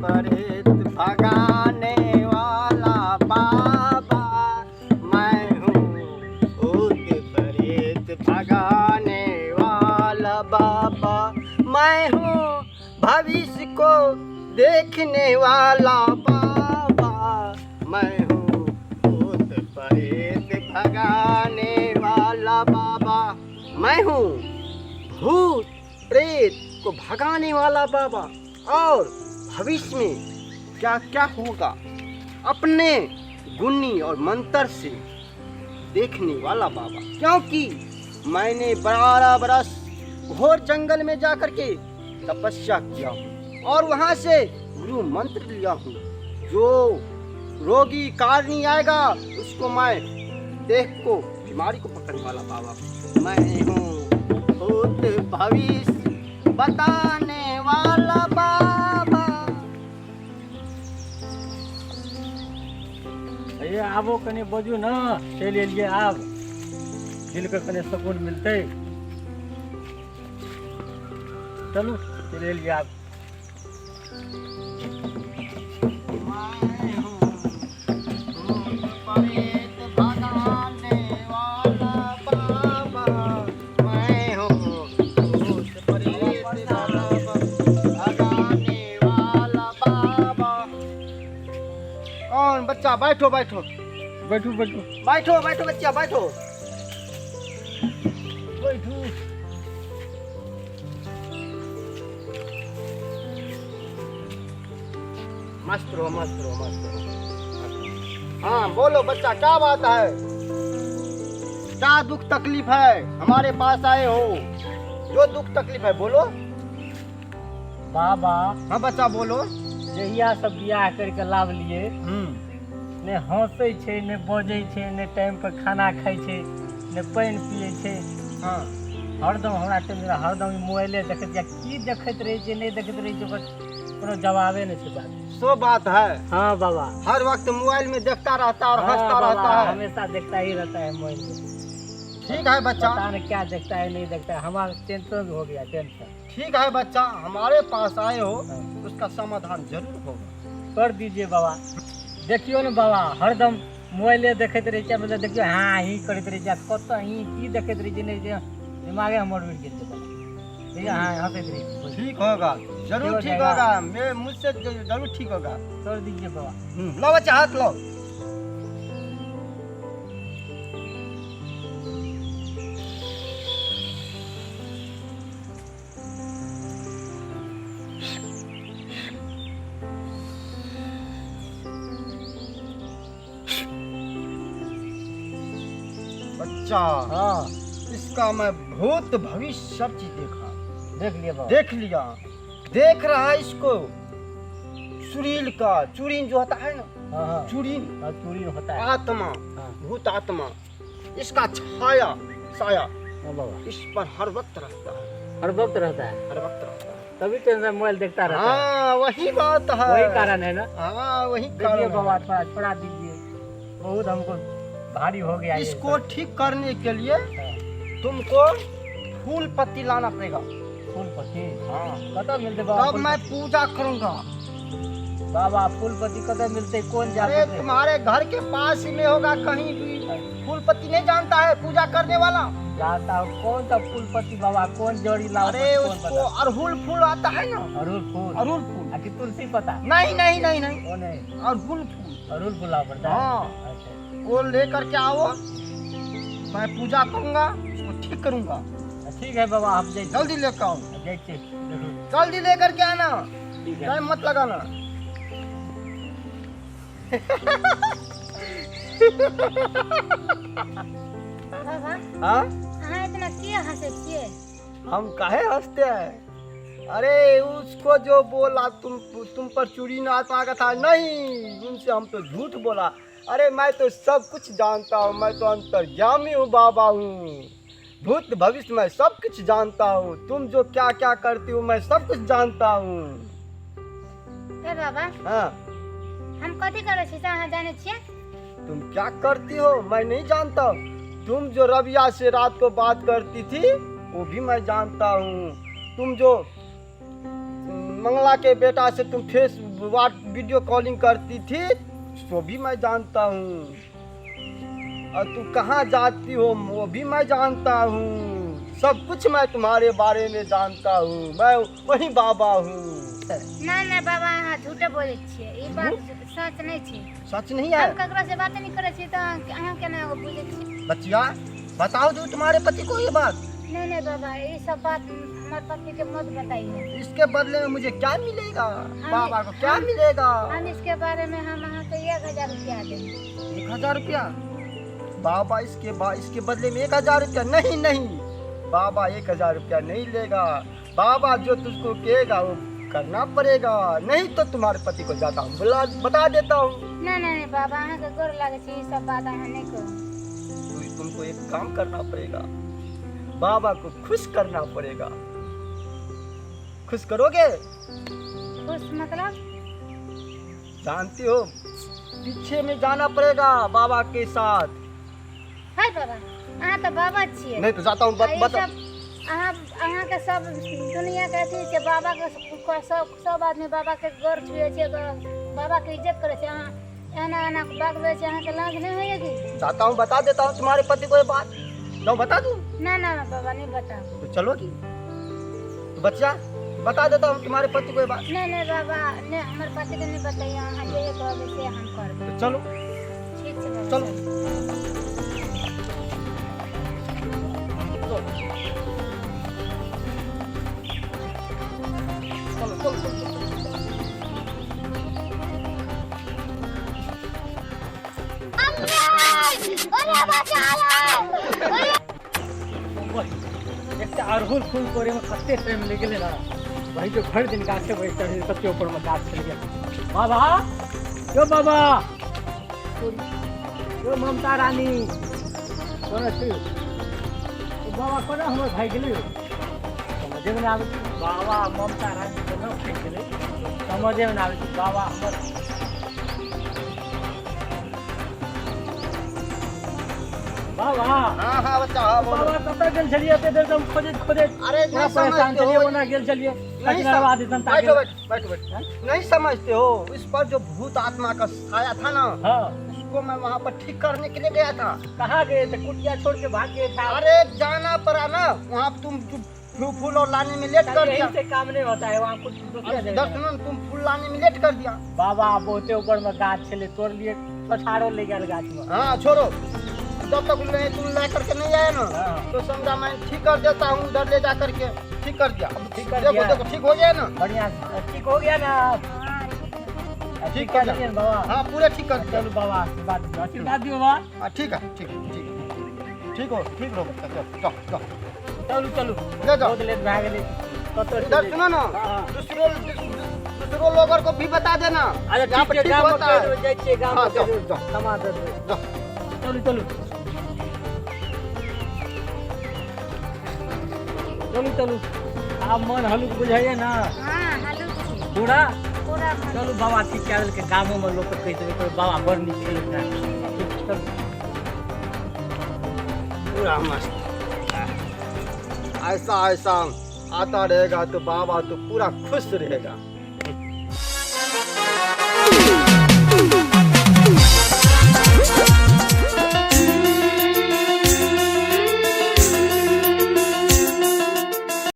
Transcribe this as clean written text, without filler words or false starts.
प्रेत भगाने वाला बाबा, मैं हूँ भूत प्रेत भगाने वाला बाबा, मैं हूँ भविष्य को देखने वाला बाबा, मैं हूँ भूत प्रेत भगाने वाला बाबा, मैं हूँ भूत प्रेत को भगाने वाला बाबा। और भविष्य में क्या क्या होगा अपने गुणी और मंत्र से देखने वाला बाबा, क्योंकि मैंने 12 बरस घोर जंगल में जा कर के तपस्या किया हूँ और वहाँ से गुरु मंत्र लिया हूँ। जो रोगी कारणी आएगा उसको मैं देख को बीमारी को पकड़ने वाला बाबा मैं हूँ। भूत भविष्य बताने वाला बाबा। ये आबो कने बजू ना, चलि एलियै आब दिलके कने सुकून मिलतै। चलू चलि एलियै आब। मैं हूँ भूत प्रेत भगाने वाला बाबा, मैं हूँ भूत प्रेत भगाने वाला बाबा। कौन बच्चा? बैठो बैठो बैठू बैठू बैठो बैठो बच्चा बैठो बैठू। मस्त रहो मस्त रहो मस्त रहो। हाँ बोलो बच्चा, क्या बात है? क्या दुख तकलीफ है? हमारे पास आए हो, जो दुख तकलीफ है बोलो। बाबा। हाँ बच्चा बोलो। जहिया सब बियाह करके लावलिए ने हंसै छै, ने बजै छै, ने टाइम पर खाना खाइ छै, ने पानि पियै छै। हाँ हरदम हमरा टेंशन, हरदम ई मोबाइले देखैत या की देखैत रहै छै, नहि देखैत रहै छै, ओकर कोनो जवाबे नहि छै बात। सो बात है। हाँ बाबा। हर वक्त मोबाइल में देखता रहता और हाँ, हंसता बाबा, रहता है। हमेशा देखता ही रहता है मोबाइल में। ठीक है बच्चा। पता नहीं क्या देखता है नहीं देखता है, हमारा टेंशन हो गया टेंशन। ठीक है बच्चा, हमारे पास आए हो, हाँ। उसका समाधान जरूर होगा। कर दीजिए बाबा। देखियो ने बाबा, हरदम मोबाइले देखैत रहै छै, मतलब देखियो हाँ ही करैत रहै छै, कतऽ ही की देखैत रहै छै, नहि छै, दिमागे हमर उड़ि गेल छै बाबा। देखियो हाँ हंसैत रहै छै। ठीक होगा, जरूर हो ठीक जाएगा। होगा, मैं मुझसे जरूर ठीक होगा। कर दीजिए बाबा। लो बच्चा हाथ लो। बच्चा हाँ इसका मैं भूत भविष्य सब चीज देखा। देख लिया बाबा। देख लिया, देख रहा है इसको चुड़ैल का, चुड़ैल जो होता है ना, हाँ हाँ चुड़ैल, हाँ, चुड़ैल होता है, आत्मा, हाँ। भूत आत्मा, इसका छाया साया हाँ बाबा इस पर हर वक्त रहता है। हर वक्त रहता है, हर वक्त रहता है, तभी टेंशन मोबाइल देखता रहता है। हाँ वही बात है, वही कारण है ना। हाँ वही देखिए कारण बाबा है। थोड़ा छोड़ा दीजिए, बहुत हमको भारी हो गया ये इसको सब। ठीक करने के लिए हाँ। तुमको फूल पत्ती लाना पड़ेगा। फूल पत्ती? हाँ। कतऽ मिलते बाबा? तब फूल मैं पत्ती? पूजा करूंगा। बाबा फूल पत्ती कतऽ मिलते? कौन अरे जाते? तुम्हारे घर के पास ही में होगा कहीं भी। फूल पत्ती नहीं जानता है पूजा करने वाला? जानता हूँ। कौन सा फूल पत्ती बाबा, कौन जड़ी लाओ? अरे कौन उसको पता? अड़हुल फूल आता है ना। अड़हुल फूल? अड़हुल फूल। आ कि तुलसी पत्ता? नहीं नहीं नहीं नहीं, वो नहीं, अड़हुल फूल। अड़हुल फूल लाओ पड़ता है। हाँ। अच्छा। वो लेकर के आओ, मैं पूजा करूंगा, उसको ठीक करूंगा। ठीक है बाबा, आप जाइए। जल्दी लेकर आओ। जाइए, जल्दी लेकर के आना, ठीक है, टाइम मत लगाना। बाबा हाँ अहाँ इतना किया हंसै छियै? हम काहे हंसते हैं? अरे उसको जो बोला तुम पर चूड़ी ना आत्मा का था, नहीं उनसे हम तो झूठ बोला। अरे मैं तो सब कुछ जानता हूँ, मैं तो अंतर्यामी हूँ बाबा हूँ, भूत भविष्य में सब कुछ जानता हूँ। तुम जो क्या क्या करती हो मैं सब कुछ जानता हूँ। हे बाबा हाँ हम कथी करै छी से अहाँ जानै छियै? तुम क्या करती हो मैं नहीं जानता हूँ। तुम जो रबिया से रात को बात करती थी वो भी मैं जानता हूँ। तुम जो मंगला के बेटा से तुम फेस वाट वीडियो कॉलिंग करती थी, सो भी मैं जानता हूँ। और तू कहाँ जाती हो वो भी मैं जानता हूँ। सब कुछ मैं तुम्हारे बारे में जानता हूँ। मैं वही बाबा हूँ। ना ना बाबा, अहाँ झूठे बोलै छियै, ई बात सच नहि छै। सच नहीं है? हम ककरो से बात नहीं करै छियै तऽ अहाँ केना बुझै छियै? बच्चिया, बताओ जो तुम्हारे पति को ये बात। नहीं नहीं बाबा, ये सब बात हमारे पति के मत बताइए। इसके बदले में मुझे क्या मिलेगा? बाबा को क्या मिलेगा? हम इसके बारे में हम अहाँ के 1000 रुपया देब। 1000 रुपया? बाबा इसके बदले में 1000 रुपया? नहीं नहीं बाबा, 1000 रुपया नहीं लेगा। बाबा जो तुझको कहेगा वो करना पड़ेगा, नहीं तो तुम्हारे पति को जाता हूँ बुला बता देता हूँ। ना ना नहीं बाबा, अहाँ के गोर लागे छै, ई सब बात अहाँ नहीं करू। तो तुमको एक काम करना पड़ेगा, बाबा को खुश करना पड़ेगा। खुश करोगे? खुश मतलब? जानती हो, पीछे में जाना पड़ेगा बाबा के साथ। है बाबा, अहाँ तऽ बाबा छियै। नहीं तो जाता हूँ आ ई बता। सब अहाँ अहाँके सब दुनिया के अथी छै, बाबा के सब सब आदमी बाबा के गोर छुए छै, बाबा के इज्जत करै छै। अहाँ एना एना बात छै, अहाँके लाज नहि होइए की? जाता हूँ बता देता हूँ तुम्हारे पति को ये बात। लो बता दूँ? ना ना बाबा, नहीं बताओ। तो चलोगी? तो बच्चा बता देता हूँ तुम्हारे पति को ये बात। नहीं नहीं बाबा, नहीं, हमर पति के नहीं बताइए। अहाँ जे कहबै से हम करबै। तो चलो। ठीक छै बाबा। चलो। चलो चलो चलो चलो। एकटा अड़हुल फूल तोड़ैमे कते टाइम लागि गेलै ने। वही जो भरि दिन गाछे बैठ चढ़ै, सबके ऊपरमे गाछ छलियै। बाबा, यौ बाबा, यौ ममता रानी, कोना छी? ओ बाबा कोना हमर भागि गेलै यौ? समझेमे नहि आबै छै। बाबा, ममता रानी कोना भागि गेलै, समझेमे नहि आबै छै। बाबा हमर बाबा। हाँ हाँ बच्चा, हाँ बोलो। बाबा, कतऽ गेल छलियै? एते देर से हम खोजैत खोजैत अरे पूरा नहीं परेशान समझते छलियै। हो। ओना गेल छलियै नहीं कचनरवा दिसन ताकै। बैठो बैठो बैठो बैठो। नहीं समझते हो, इस पर जो भूत आत्मा का साया था ना, हाँ। उसको मैं वहाँ पर ठीक करने के लिए गया था। कहाँ गए थे? कुटिया छोड़ के भाग गए थे। अरे जाना पड़ा ना वहाँ, तुम फूल फूल और लाने में लेट कर यहीं दिया। से काम नहीं होता है, वहाँ कुछ दूसरा जगह। दस मिनट, तुम फूल लाने में लेट कर दिया। बाबा, बहुते ऊपर में गाछ छलै, तोड़लिए, पछाड़ो ले गेल गाछ में। हाँ छोड़ो, जब तक नहीं तुम ला करके नहीं आए ना, तो समझा मैं ठीक कर देता हूँ, उधर ले जा करके ठीक कर दिया। अब ठीक कर देखो दिया। देखो, ठीक हो गया ना? बढ़िया ठीक हो गया ना? हाँ, ठीक है। ठीक कर कर दिए बाबा? हाँ, पूरा ठीक कर दिया। चलू बाबा, आशीर्वाद दियौ, आशीर्वाद दियौ बाबा। हाँ ठीक है, ठीक है, ठीक है, ठीक हो, ठीक रहो बच्चा। चलो जाओ जाओ। चलू चलू। ले जाओ। बहुत लेट भए गेलै कतऽ। इधर सुनो ना, हाँ। दूसरों दूसरों लोगों को भी बता देना। अच्छा। यहाँ ठीक पर छै, ठीक गाम होता है। जाइ छियै गाम। हाँ, जाओ, जाओ। समा दे देबै। जाओ। चलू चलू चलू चलू। आब मन हल्लुक बुझाइए ना? हाँ, हल्लुक छै। पूरा? पूरा मन। चलू, बाबा ठीक कए देलकै। गामोमे लोकके कहि देबै, कहबै बाबा बड़ नीक छलै। ठीक, चलू। पूरा मस्त। ऐसा ऐसा आता रहेगा तो बाबा तो पूरा खुश रहेगा।